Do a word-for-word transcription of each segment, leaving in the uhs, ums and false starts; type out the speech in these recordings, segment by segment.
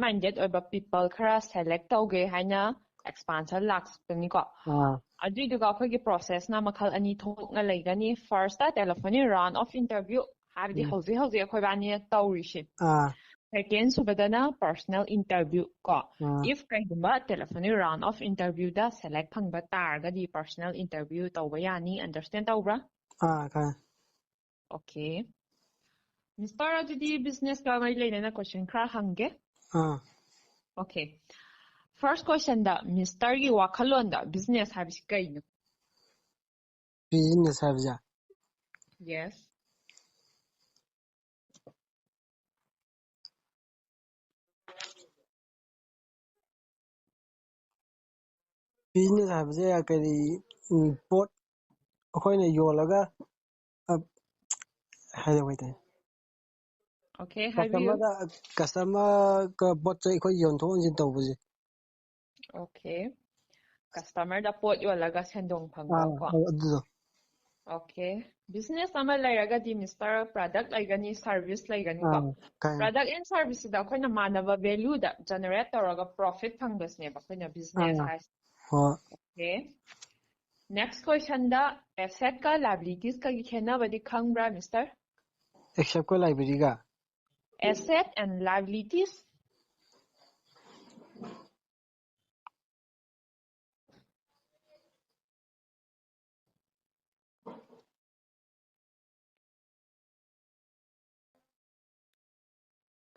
minded ꯑꯣꯏꯕ people ꯈꯔ select ꯇꯧꯒꯦ ꯍꯥꯏꯅ expansion ꯂꯥꯛꯄꯅꯤꯀꯣ꯫ ꯑꯥ ꯑꯗꯨꯏꯗꯨꯒ ꯑꯩꯈꯣꯏꯒꯤ processꯅ ꯃꯈꯜ ꯑꯅꯤ ꯊꯣꯛꯅ ꯂꯩꯒꯅꯤ꯫ Firstꯇ telephonic round of interview, ꯍꯥꯏꯕꯗꯤ ꯎꯝ꯫ ꯍꯧꯖꯤꯛ ꯍꯧꯖꯤꯛ ꯑꯩꯈꯣꯏꯕꯥꯅꯤ ꯇꯧꯔꯤꯁꯦ꯫ ꯑꯥ Second ꯁꯨꯕꯗꯅ personal interview ꯀꯣ꯫ ꯑꯥ If ꯀꯩꯒꯨꯝꯕ telephonic round of interviewꯗ select ꯐꯪꯕ ꯇꯥꯔꯒꯗꯤ personal interview ꯇꯧꯕ ꯌꯥꯅꯤ꯫ Understand ꯇꯧꯕ꯭ꯔꯥ? ꯑꯥ ꯈꯪꯉꯦ꯫ Okay꯫ Mister, ꯑꯗꯨꯗꯤ businessꯀ ꯃꯔꯤ ꯂꯩꯅꯅ question ꯈꯔ ꯍꯪꯒꯦ꯫ ꯑꯥ Okay꯫ First questionꯗ Misterꯒꯤ ꯋꯥꯈꯜꯂꯣꯟꯗ business ꯍꯥꯏꯕꯁꯤ ꯀꯩꯅꯣ? Business ꯍꯥꯏꯕꯁꯦ? Yes꯫ Business ꯍꯥꯏꯕꯁꯦ ꯀꯔꯤ, ꯎꯝ, ꯄꯣꯠ ꯑꯩꯈꯣꯏꯅ ꯌꯣꯜꯂꯒ, ꯑ, ꯍꯥꯏꯗꯧ ꯍꯩꯇꯦ꯫ Okay, ꯍꯥꯏꯕꯤꯌꯨ꯫ Customerꯗ, customerꯒ ꯄꯣꯠ ꯆꯩ ꯑꯩꯈꯣꯏ ꯌꯣꯟꯊꯣꯛ ꯌꯣꯟꯁꯤꯟ ꯇꯧꯕꯁꯦ꯫ Okay꯫ Customerꯗ ꯄꯣꯠ ꯌꯣꯜꯂꯒ ꯁꯦꯟꯗꯣꯡ ꯑꯥ, ꯐꯪꯕ ꯀꯣ꯫ ꯑꯗꯨꯗꯣ꯫ Okay꯫ Business ꯑꯃ ꯂꯩꯔꯒꯗꯤ Mister product ꯂꯩꯒꯅꯤ, service ꯂꯩꯒꯅꯤꯀꯣ꯫ ꯑꯥ, ꯈꯪꯉꯦ꯫ Product and serviceꯁꯤꯗ ꯑꯩꯈꯣꯏꯅ ꯃꯥꯟꯅꯕ valueꯗ generate ꯇꯧꯔꯒ profit ꯐꯪꯕꯁꯤꯅꯦꯕ ꯑꯩꯈꯣꯏꯅ business ꯑꯥ꯫ ꯍꯥꯏꯁꯦ꯫ ꯍꯣꯏ꯫ Okay꯫ Next questionꯗ assetꯀ liabilitiesꯀꯒꯤ ꯈꯦꯠꯅꯕꯗꯤ ꯈꯪꯕ꯭ꯔꯥ, Mister? Assetꯀ liabilityꯒ? Asset and liabilities꯫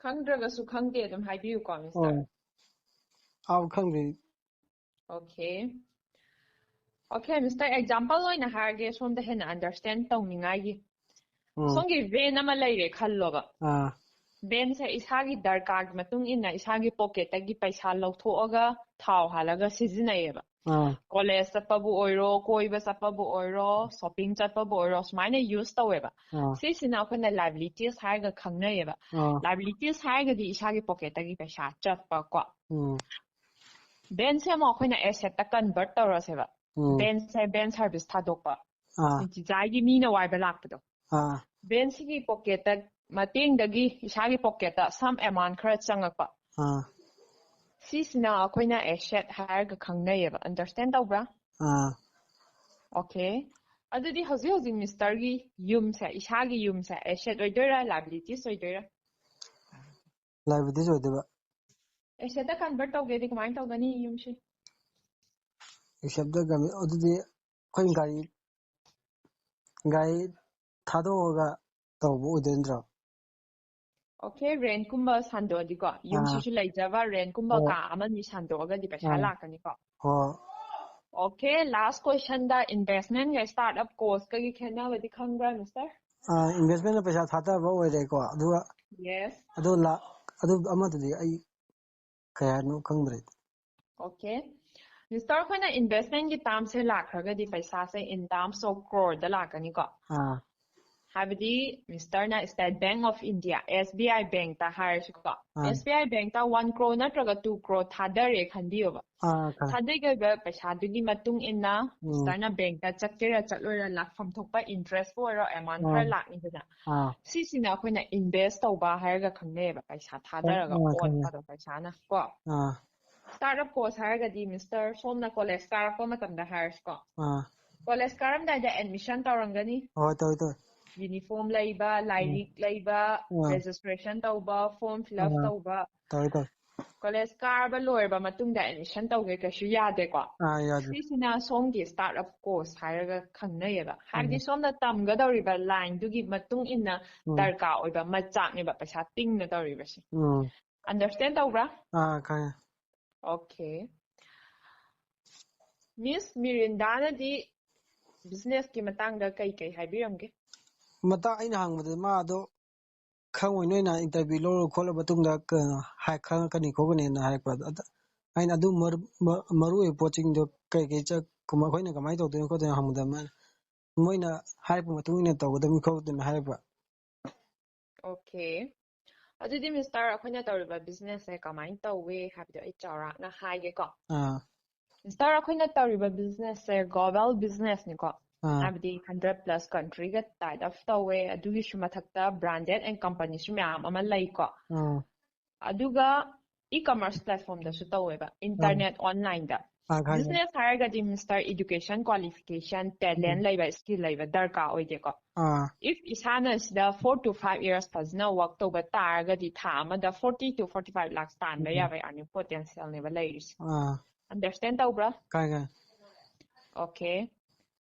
ꯈꯪꯗ꯭ꯔꯒꯁꯨ ꯈꯪꯗꯦ ꯑꯗꯨꯝ ꯍꯥꯏꯕꯤꯌꯨꯀꯣ, Mister꯫ ꯑꯣ꯫ ꯑꯥꯎ, ꯈꯪꯗꯦ꯫ Okay꯫ Okay, Mister, example ꯑꯣꯏꯅ ꯍꯥꯏꯔꯒꯦ, ꯁꯣꯝꯗ ꯍꯦꯟꯅ understand ꯇꯧꯅꯤꯡꯉꯥꯏꯒꯤ꯫ ꯎꯝ꯫ ꯁꯣꯝꯒꯤ van ꯑꯃ ꯂꯩꯔꯦ ꯈꯜꯂꯣꯕ꯫ ꯑꯥ꯫ Vanꯁꯦ ꯏꯁꯥꯒꯤ ꯗꯔꯀꯥꯔꯒꯤ ꯃꯇꯨꯡ ꯏꯟꯅ ꯏꯁꯥꯒꯤ pocketꯇꯒꯤ ꯄꯩꯁꯥ ꯂꯧꯊꯣꯛꯑꯒ ꯊꯥꯎ ꯍꯥꯜꯂꯒ ꯁꯤꯖꯤꯟꯅꯩꯌꯦꯕ꯫ ꯑꯥ꯫ College ꯆꯠꯄꯕꯨ ꯑꯣꯏꯔꯣ, ꯀꯣꯏꯕ ꯆꯠꯄꯕꯨ ꯑꯣꯏꯔꯣ, shopping ꯆꯠꯄꯕꯨ ꯑꯣꯏꯔꯣ, ꯁꯨꯃꯥꯏꯅ use ꯇꯧꯋꯦꯕ꯫ ꯑꯥ꯫ ꯁꯤꯁꯤꯅ ꯑꯩꯈꯣꯏꯅ liabilities ꯍꯥꯏꯔꯒ ꯈꯪꯅꯩꯌꯦꯕ꯫ ꯑꯥ꯫ Liabilities ꯍꯥꯏꯔꯒꯗꯤ ꯏꯁꯥꯒꯤ pocketꯇꯒꯤ ꯄꯩꯁꯥ ꯆꯠꯄ ꯀꯣ꯫ ꯎꯝ꯫ Vanꯁꯦ ꯑꯃꯨꯛ ꯑꯩꯈꯣꯏꯅ assetꯇ convert ꯇꯧꯔꯁꯦꯕ꯫ ꯎꯝ꯫ Vanꯁꯦ van service ꯊꯥꯗꯣꯛꯄ꯫ ꯑꯥ꯫ ꯁꯤꯡꯆꯤꯖꯥꯏꯒꯤ ꯃꯤꯅ ꯋꯥꯏꯕ ꯂꯥꯛꯄꯗꯣ꯫ ꯑꯥ꯫ Vanꯁꯤꯒꯤ pocketꯇ ꯃꯇꯦꯡꯗꯒꯤ ꯏꯁꯥꯒꯤ pocketꯇ some amount ꯈꯔ ꯆꯪꯉꯛꯄ꯫ ꯑꯥ ꯁꯤꯁꯤꯅ ꯑꯩꯈꯣꯏꯅ ꯑꯦꯁꯦꯠ ꯍꯥꯏꯔꯒ ꯈꯪꯅꯩꯌꯦꯕ꯫ ꯑꯟꯗꯔꯁꯇꯦꯟ ꯇꯧꯕ꯭ꯔꯥ? ꯑꯥ ꯑꯣꯀꯦ꯫ ꯑꯗꯨꯗꯤ ꯍꯧꯖꯤꯛ ꯍꯧꯖꯤꯛ ꯃꯤꯁꯇꯔꯒꯤ ꯌꯨꯝꯁꯦ, ꯏꯁꯥꯒꯤ ꯌꯨꯝꯁꯦ ꯑꯦꯁꯦꯠ ꯑꯣꯏꯗꯣꯏꯔꯥ, ꯂꯥꯏꯕꯤꯂꯤꯇꯤꯁ ꯑꯣꯏꯗꯣꯏꯔꯥ? ꯂꯥꯏꯕꯤꯂꯤꯇꯤꯁ ꯑꯣꯏꯗꯣꯏꯕ꯫ ꯑꯦꯁꯦꯠꯇ ꯀꯟꯚꯔꯠ ꯇꯧꯒꯦꯗꯤ ꯀꯃꯥꯏꯅ ꯇꯧꯒꯅꯤ ꯌꯨꯝꯁꯤ? ꯑꯦꯁꯦꯠꯇ ꯀꯟꯚꯔꯠ ꯑꯗꯨꯗꯤ ꯑꯩꯈꯣꯏ ꯒꯥꯔꯤ ꯒꯥꯔꯤ ꯊꯥꯗꯣꯛꯑꯒ ꯇꯧꯕ ꯑꯣꯏꯗꯣꯏ ꯅꯠꯇ꯭ꯔꯣ? ꯑꯣꯀꯦ, ꯔꯦꯟꯀꯨꯝꯕ ꯁꯟꯗꯣꯛꯑꯗꯤꯀꯣ, ꯌꯨꯝꯁꯤꯁꯨ ꯂꯩꯖꯕ, ꯔꯦꯟꯀꯨꯝꯕ ꯑꯣ꯫ ꯀꯥ ꯑꯃꯅꯤ ꯁꯟꯗꯣꯛꯑꯒꯗꯤ ꯄꯩꯁꯥ ꯑꯣ꯫ ꯂꯥꯛꯀꯅꯤꯀꯣ꯫ ꯍꯣꯏ꯫ ꯑꯣꯀꯦ, ꯂꯥꯁ ꯀꯣꯏꯁꯟꯗ ꯏꯟꯚꯦꯁꯃꯦꯟꯒ ꯁ꯭ꯇꯥꯔꯠ ꯑꯞ ꯀꯣꯁꯀꯒꯤ ꯈꯦꯠꯅꯕꯗꯤ ꯈꯪꯕ꯭ꯔꯥ, ꯃꯤꯁꯇꯔ? ꯏꯟꯚꯦꯁꯃꯦꯟꯅ ꯄꯩꯁꯥ ꯊꯥꯗꯕ ꯑꯣꯏꯔꯦꯀꯣ, ꯑꯗꯨꯒ ꯌꯦꯁ꯫ ꯑꯗꯨ ꯂꯥꯛ ꯑꯗꯨ ꯑꯃꯗꯨꯗꯤ ꯑꯩ ꯀꯩ ꯍꯥꯏꯅꯣ ꯈꯪꯗ꯭ꯔꯦ꯫ ꯑꯣꯀꯦ, ꯃꯤꯁꯇꯔ, ꯑꯩꯈꯣꯏꯅ ꯏꯟꯚꯦꯁꯃꯦꯟꯒꯤ ꯇꯥꯝꯁꯦ ꯂꯥꯛꯈ꯭ꯔꯒꯗꯤ ꯄꯩꯁꯥꯁꯦ in terms of crore ꯗ ꯂꯥꯛꯀꯅꯤꯀꯣ꯫ ꯑꯥ ꯍꯥꯏꯕꯗꯤ ꯃꯤꯁꯇꯔꯅ State Bank of India, S B I ꯕꯦꯡꯛꯇ ꯍꯥꯏꯔꯁꯤꯀꯣ, ꯑꯥ꯫ S B I ꯕꯦꯡꯛꯇ ꯋꯥꯟ ꯀ꯭ꯔꯣꯔ ꯅꯠꯇ꯭ꯔꯒ ꯇꯨ ꯀ꯭ꯔꯣꯔ ꯊꯥꯗꯔꯦ ꯈꯟꯕꯤꯌꯣꯕ꯫ ꯑꯥ ꯈꯪꯉꯦ꯫ ꯊꯥꯗꯈꯤꯕ ꯄꯩꯁꯥꯗꯨꯒꯤ ꯃꯇꯨꯡ ꯏꯟꯅ ꯎꯝ ꯃꯤꯁꯇꯔꯅ ꯕꯦꯡꯛꯇ ꯆꯠꯀꯦꯔꯥ ꯆꯠꯂꯣꯏꯔꯥ, ꯂꯥꯛꯐꯝ ꯊꯣꯛꯄ ꯏꯟꯇꯔꯦꯁꯄꯨ ꯑꯣꯏꯔꯣ, ꯑꯦꯃꯥꯎꯟ ꯑꯥ꯫ ꯈꯔ ꯂꯥꯛꯅꯤꯗꯅ꯫ ꯑꯥ ꯁꯤꯁꯤꯅ ꯑꯩꯈꯣꯏꯅ ꯏꯟꯚꯦꯁ ꯇꯧꯕ ꯍꯥꯏꯔꯒ ꯈꯪꯅꯩꯌꯦꯕ, ꯄꯩꯁꯥ ꯊꯥꯗꯔꯒ ꯑꯥ, ꯈꯪꯉꯦ꯫ ꯑꯣꯠꯄꯗꯣ ꯄꯩꯁꯥꯅ ꯀꯣ꯫ ꯑꯥ ꯁ꯭ꯇꯥꯔꯠ ꯑꯞ ꯀꯣꯁ ꯍꯥꯏꯔꯒꯗꯤ ꯃꯤꯁꯇꯔ ꯁꯣꯝꯅ ꯀꯣꯂꯦꯖ ꯀꯥꯔꯛꯄ ꯃꯇꯝꯗ ꯍꯥꯏꯔꯁꯤꯀꯣ, ꯑꯥ ꯀꯣꯂꯦꯖ ꯀꯥꯔꯝꯗꯥꯏꯗ ꯑꯦꯗꯃꯤꯁꯟ ꯇꯧꯔꯝꯒꯅꯤ꯫ ꯍꯣꯏ, ꯇꯧꯋꯤ, ꯇꯧꯋꯤ꯫ ꯌꯨꯅꯤꯐꯣꯔꯝ ꯂꯩꯕ, ꯂꯥꯏꯔꯤꯛ ꯂꯩꯕ, ꯑꯥ꯫ ꯔꯦꯖꯤꯁꯇ꯭ꯔꯦꯁꯟ ꯇꯧꯕ, ꯐꯣꯔꯝ ꯐꯤꯜ ꯑꯞ ꯑꯥ꯫ ꯇꯧꯕ, ꯇꯧꯋꯤ, ꯇꯧꯋꯤ꯫ ꯀꯣꯂꯦꯖ ꯀꯥꯔꯕ ꯂꯣꯏꯔꯕ ꯃꯇꯨꯡꯗ ꯑꯦꯗꯃꯤꯁꯟ ꯇꯧꯒꯦ ꯀꯩꯁꯨ ꯌꯥꯗꯦꯀꯣ꯫ ꯑꯥ, ꯌꯥꯗꯦ꯫ ꯁꯤꯁꯤꯅ ꯁꯣꯝꯒꯤ ꯁ꯭ꯇꯥꯔꯠ ꯑꯞ ꯀꯣꯁ ꯍꯥꯏꯔꯒ ꯈꯪꯅꯩꯌꯦꯕ꯫ ꯍꯥꯏꯕꯗꯤ ꯎꯝ꯫ ꯁꯣꯝꯅ ꯇꯝꯒꯗꯧꯔꯤꯕ ꯂꯥꯏꯟꯗꯨꯒꯤ ꯃꯇꯨꯡ ꯏꯟꯅ ꯎꯝ꯫ ꯗꯔꯀꯥꯔ ꯑꯣꯏꯕ ꯃꯆꯥꯛꯅꯦꯕ ꯄꯩꯁꯥ ꯇꯤꯡꯅ ꯇꯧꯔꯤꯕꯁꯦ꯫ ꯎꯝ꯫ ꯑꯟꯗꯔꯁꯇꯦꯟ ꯇꯧꯕ꯭ꯔꯥ? ꯑꯥ, ꯈꯪꯉꯦ꯫ ꯑꯣꯀꯦ꯫ ꯃꯤꯁ ꯃꯤꯔꯤꯟꯗꯥꯅꯗꯤ ꯕꯤꯖꯤꯅꯦꯁꯀꯤ ꯃꯇꯥꯡꯗ ꯀꯩ ꯀꯩ ꯍꯥꯏꯕꯤꯔꯝꯒꯦ? ꯃꯇꯥꯡ ꯑꯩꯅ ꯍꯪꯕꯗ ꯃꯥ ꯑꯗꯣ ꯈꯪꯉꯣꯏ, ꯅꯣꯏꯅ ꯏꯟꯇꯔꯚꯤꯌꯨ ꯂꯧꯔ ꯈꯣꯠꯂꯕ ꯃꯇꯨꯡꯗ ꯀꯩꯅꯣ ꯍꯥꯏ ꯈꯪꯉꯛꯀꯅꯤ ꯈꯣꯠꯀꯅꯤꯅ ꯍꯥꯏꯔꯛꯄ꯫ ꯑꯗ ꯑꯩꯅ ꯑꯗꯨ ꯃꯔꯨ-, ꯃ-, ꯃꯔꯨ ꯑꯣꯏꯕ ꯄꯣꯠꯁꯤꯡꯗꯣ ꯀꯩ ꯀꯩ ꯆꯠ-, ꯀꯃꯥꯏ-, ꯑꯩꯈꯣꯏꯅ ꯀꯃꯥꯏꯅ ꯇꯧꯗꯣꯏꯅꯣ ꯈꯣꯠꯇꯣꯏꯅꯣ ꯍꯪꯕꯗ ꯃꯥꯅ ꯃꯣꯏꯅ ꯍꯥꯏꯔꯛꯄ ꯃꯇꯨꯡ ꯏꯟꯅ ꯇꯧꯒꯗꯕꯅꯤ ꯈꯣꯠꯀꯗꯕꯅꯤ ꯍꯥꯏꯔꯛꯄ꯫ ꯑꯣꯀꯦ꯫ ꯑꯗꯨꯗꯤ ꯃꯤꯁꯇꯔ, ꯑꯩꯈꯣꯏꯅ ꯇꯧꯔꯤꯕ ꯕꯤꯖꯤꯅꯦꯁꯁꯦ ꯀꯃꯥꯏꯅ ꯇꯧꯋꯦ ꯍꯥꯏꯕꯗꯣ ꯑꯩ ꯆꯥꯎꯔꯥꯛꯅ ꯍꯥꯏꯒꯦꯀꯣ꯫ ꯑꯥ ꯃꯤꯁꯇꯔ, ꯑꯩꯈꯣꯏꯅ ꯇꯧꯔꯤꯕ ꯕꯤꯖꯤꯅꯦꯁꯁꯦ ꯒ꯭ꯂꯣꯕꯦꯜ ꯕꯤꯖꯤꯅꯦꯁꯅꯤꯀꯣ꯫ ꯑꯥ ꯍꯥꯏꯕꯗꯤ ꯍꯟꯗ꯭ꯔꯦꯠ ꯄ꯭ꯂꯁ ꯀꯟꯇ꯭ꯔꯤꯒ ꯇꯥꯏꯠ ꯑꯞ ꯇꯧꯋꯦ꯫ ꯑꯗꯨꯒꯤꯁꯨ ꯃꯊꯛꯇ ꯕ꯭ꯔꯥꯟꯗꯦꯗ ꯑꯦꯟ ꯀꯝꯄꯅꯤꯁꯨ ꯃꯌꯥꯝ ꯑꯃ ꯂꯩꯀꯣ꯫ ꯑꯥ ꯑꯗꯨꯒ e-commerce platformꯗꯁꯨ ꯇꯧꯋꯦꯕ, internet onlineꯗ꯫ ꯑꯥ, ꯈꯪꯉꯦ꯫ Business ꯍꯥꯏꯔꯒꯗꯤ, Mister, education qualification, talent ꯂꯩꯕ, skill ꯂꯩꯕ ꯗꯔꯀꯥꯔ ꯑꯣꯏꯗꯦꯀꯣ꯫ ꯑꯥ, If ꯏꯁꯥꯅ ꯁꯤꯗ four to five years ꯐꯖꯅ work ꯇꯧꯕ ꯇꯥꯔꯒꯗꯤ, ꯊꯥ ꯑꯃꯗ forty to forty five lakhs ꯇꯥꯟꯕ ꯌꯥꯕ earning potentialꯅꯦꯕ ꯂꯩꯔꯤꯁꯦ꯫ ꯑꯥ, Understand ꯇꯧꯕ꯭ꯔꯥ? ꯈꯪꯉꯦ꯫ Okay.